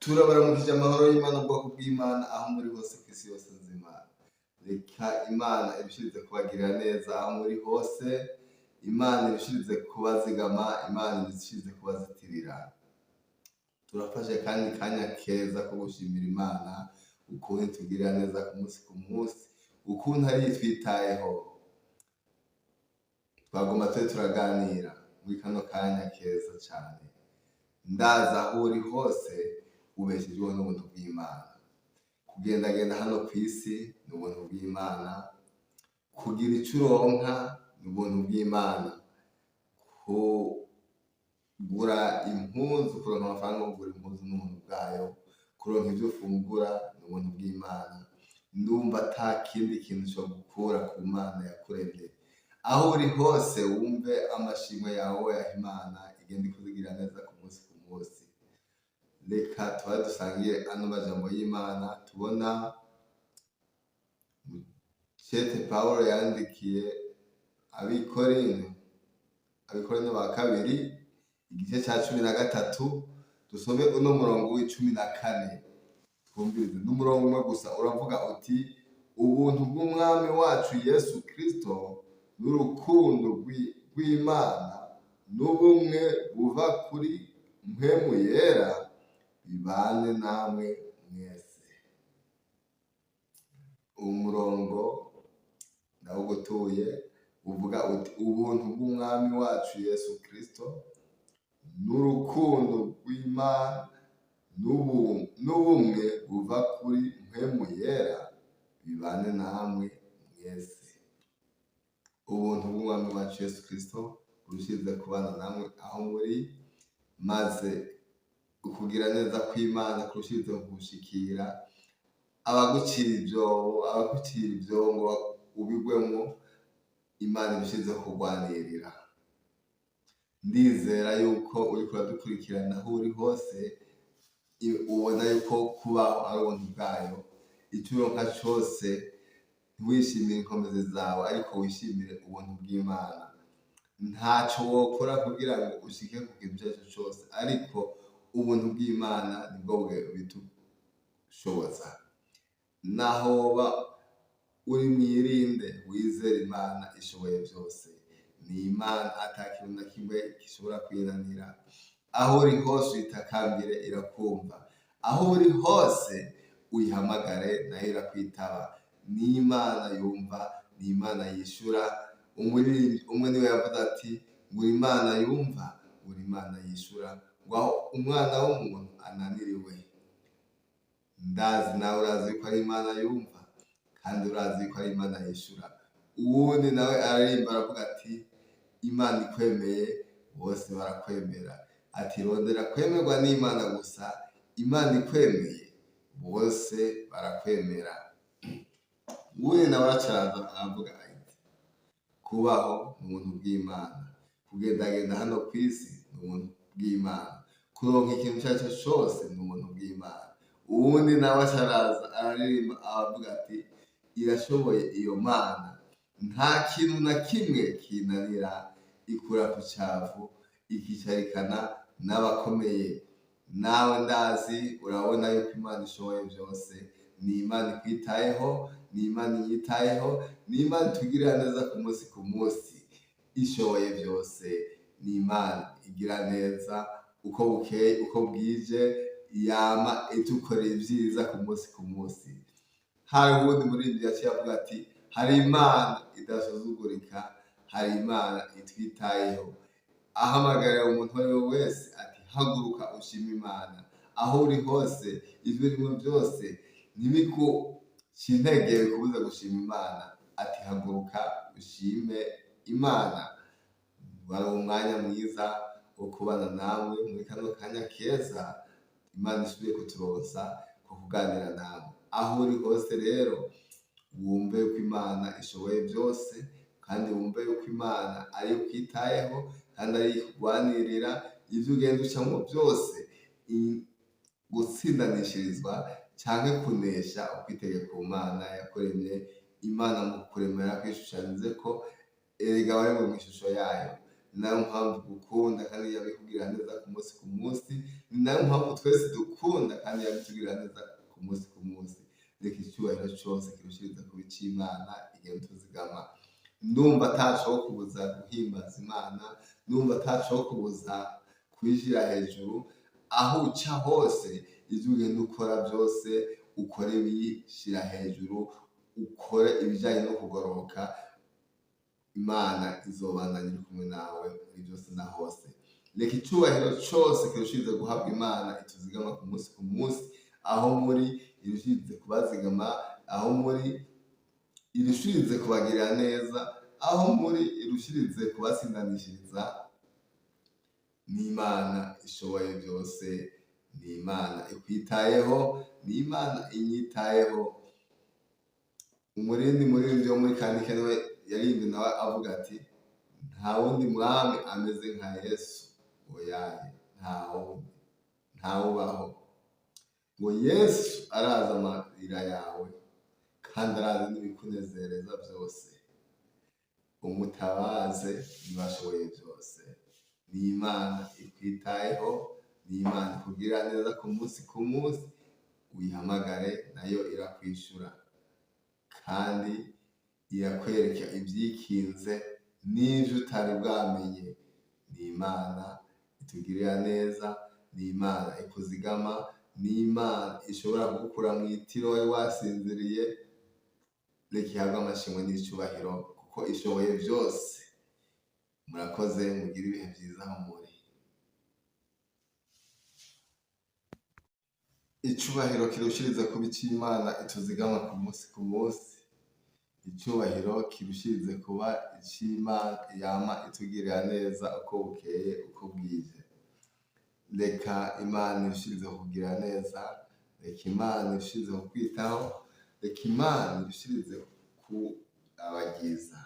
Turabaramukije amahoro y'Imana, ubwoko bw'Imana aho muri hose ku isi yose nzima. Reka Imana ibishirize kubagirira neza aho muri hose, Imana ibishirize kubazigama, Imana ibishirize kubazitirira. Turafashe kandi kanya keza ko gushimira Imana ukuntu itugirira neza ku munsi ku munsi, ukuntu ari itwitayeho. Twagomba tube turaganira muri kano kanya keza cane. Ndazi aho uri hose ubeshejweho n'ubuntu bw'Imana. Kugendagenda hano ku isi ni ubuntu bw'Imana, kugira ico uronka ni ubuntu bw'Imana, kugura impuzu, kuronka amafaranga yo kugura impuzu ni ubuntu bwayo, kuronka ivyo ufungura ni ubuntu bw'Imana. Ndumva ata kindi kintu cogukura ku Mana yakuremye. Aho uri hose wumve amashimwe yawe woyaha Imana igenda ikuzigirira neza ku munsi ku munsi. Reka tuba dusangire ano majambo y'Imana tubona cete Pawulo yandikiye ab'Ikorinto, Abakorinto ba kabiri, igice ca 13, dusome uno murongo w'14, twumvirize. N'umurongo umwe gusa uravuga uti: "Ubuntu bw'Umwami wacu Yesu Kristo n'urukundo rw'Imana n'ubumwe buva kuri Mpwemu Yera bibane namwe mwese." Umurongo ndawugutuye uvuga uti: "Ubuntu bw'Umwami wacu Yesu Kristo n'urukundo rw'Imana n'ubumwe buva kuri Mpwemu Yera bibane namwe mwese." Ubuntu bw'Umwami wacu Yesu Kristo burushize kubana namwe aho muri, maze ukugira neza kw'Imana kurushize kugushikira. Abagucira ivyobo, abagucira ivyobo ngo ubigwemwo, Imana ibishize kurwanirira. Ndizera yuko uriko uradukurikirana aho uri hose ubona yuko kubaho ari ubuntu bwayo. Ico uronka cose ntiwishimire inkomezi zawe, ariko wishimire ubuntu bw'Imana. Ntaco wokora kugira ngo ushike ku kintu ico arico cose, ariko ubuntu bw'Imana nibwo bitushoboza. Naho woba uri mwirinde, wizere Imana ishoboye vyose. Ni Imana ata kintu na kimwe gishobora kuyinanira. Aho uri hose uyitakambire, irakumva. Aho uri hose uyihamagare, nayo irakwitaba. Ni Imana yumva, ni Imana yishura. Umuririmbyi umwe niwe yavuze ati: "Ngo Imana yumva, ngo Imana yishura, ngo aho umwana w'umuntu ananiriwe." Ndazi nawe urazi ko ari Imana yumva kandi urazi ko ari Imana yishura. Uwundi nawe araririmba aravuga ati: "Imana ikwemeye bose barakwemera." Ati: "Rondera kwemerwa n'Imana gusa, Imana ikwemeye bose barakwemera." Uwundi nawe aracaza aravuga ati: "Kubaho ni ubuntu bw'Imana, kugendagenda hano ku isi ni ubuntu bw'Imana, kuronka ikintu icyo ari cyo cyose ni ubuntu bw'Imana." Uwundi nawe acaraza araririmba aravuga ati: "Irashoboye iyo Mana, nta kintu na kimwe kinanira, ikura ku cavu ikicarikana n'abakomeye." Nawe ndazi urabona yuko Imana ishoboye byose. Ni Imana ikwitayeho, ni Imana inyitayeho, ni Imana itugirira neza ku munsi ku munsi. Ishoboye byose, ni Imana igira neza uko bukeye uko bwije, yama itukorera ibyiza ku munsi ku munsi. Hari uwundi muririmbyi yaciye avuga ati: "Hari Imana idasuzugurika, hari Imana itwitayeho." Ahamagarira umuntu uwo ari we wese ati: "Haguruka ushime Imana aho uri hose, ivyo urimo byose ntibiguce intege bikubuze gushima Imana." Ati: "Haguruka ushime Imana." Wari umwanya mwiza wo kubana namwe muri kano kanya keza Imana isubiye kuturonsa ko kuganira namwe. Aho uri hose rero wumve yuko Imana ishoboye byose, kandi wumve yuko Imana ariyo ikwitayeho kandi ariyo ikugwanirira. Ivyo ugenda ucamwo byose, gutsindanishirizwa canke kunesha ukwitege ku Mana yakuremye. Imana mu kukuremera kwishushanyije ko erega waremwe mu ishusho yayo. Ni nayo mpamvu gukunda kandi yabikugirira neza ku munsi ku munsi. Ni nayo mpamvu twese dukunda kandi yabitugirira neza ku munsi ku munsi. Reka icyubahiro cyose kirushiriza kuba icy'Imana igenda tuzigama. Ndumva ataco kubuza guhimbaza Imana, ndumva ataco kubuza kuyishyira hejuru. Aho uca hose, ibyo ugenda ukora byose, ukore ibiyishyira hejuru, ukore ibijyanye no kugororoka. Imana izobandanya iri kumwe nawe muri byose na hose. Reka icyubahiro cyose kirushirize guhabwa Imana ituzigama ku munsi ku munsi. Aho muri, irushirize kubazigama. Aho muri, irushirize kubagirira neza. Aho muri, irushirize kubatsindanishiriza. N'Imana ishoboye byose, ni Imana ikwitayeho, ni Imana inyitayeho. Umurindi muririmbyi wo muri Kanike niwe yaririmbye nawe avuga ati: "Nta wundi mwami ameze nka Yesu, oyaye, nta wundi, ntawubaho." Ngo Yesu arazi amarira yawe kandi arazi n'ibikunezereza byose. Umutabaze, ntibashoboye byose. Ni Imana ikwitayeho, ni Imana ikugirira neza ku munsi ku munsi. Uyihamagare, nayo irakwishura kandi irakwereka ibyikinze n'ibyo utari bwamenye. Ni Imana itugirira neza, ni Imana ikuzigama, ni Imana ishobora kugukura mu itiro wari wasinziriye. Reka ihabwe amashimwe n'icyubahiro kuko ishoboye byose. Murakoze, mugire ibihe byiza aho muri. Icubahiro kirushiriza kuba icy'Imana ituzigama ku munsi ku munsi. Icyubahiro kirushirize kuba icy'Imana yama itugirira neza uko bukeye uko bwije. Reka Imana irushirize kukugira neza, reka Imana irushirize kukwitaho, reka Imana irushirize kuabagiza.